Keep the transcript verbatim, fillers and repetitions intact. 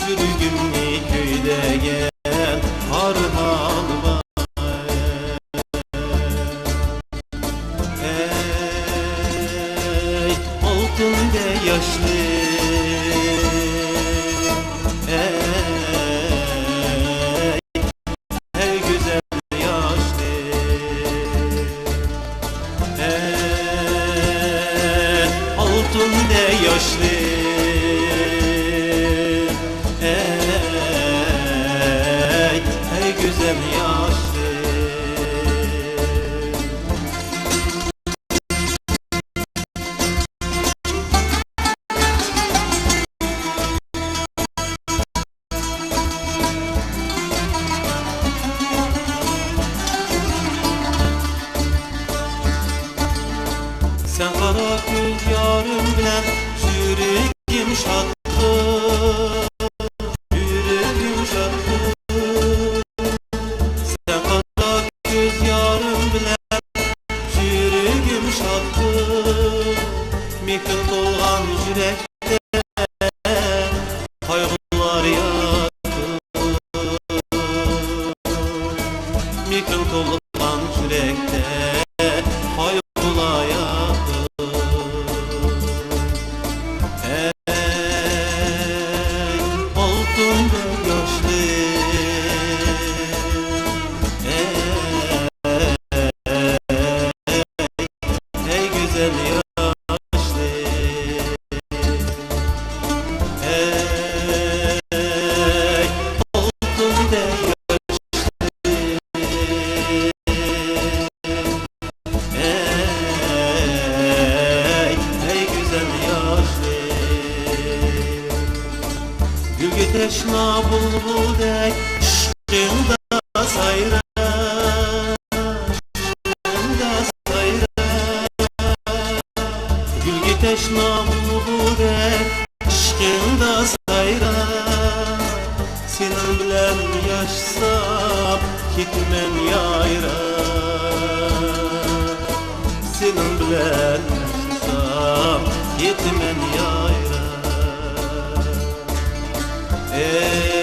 يۈرىكىمنى كۆيدۈرگەن ئارمان بار. ئەي، ئالتۇندەك ياشلىرىم، ئەي، ئەي، گۈزەل ياشلىرىم، ئەي، ئالتۇندەك ياشلىرىم، ئەي، ئەي، گۈزەل ياشلىرىم. سەن قارا كۆز يارىم بىلەن يۈرىكىم شاددۇر، يۈرىكىم شاددۇر. سەن قارا كۆز يارىم بىلەن يۈرىكىم شاددۇر. مېھرىڭ تولغان يۈرەكتە قايغۇلار ياتىدۇ. مېھرىڭ تولغان يۈرەكتە قايغۇلار ياتىدۇ. ئەي، ئالتۇندەك ياشلىرىم، ئەي، ئەي، گۈزەل ياشلىرىم، ئەي، ئالتۇندەك ياشلىرىم، ئەي، ئەي، گۈزەل ياشلىرىم. گۈلگە تەشنا بۇلبۇلدەك ئىشقىڭدا سايرا، ئىشقىڭدا سايرا. گۈلگە تەشنا بۇلبۇلدەك ئىشقىڭدا سايرا. سېنىڭ بىلەن ياشىسام، كېتىمەن يايراپ. سېنىڭ بىلەن ياشىسام، كېتىمەن يايراپ. ئەي،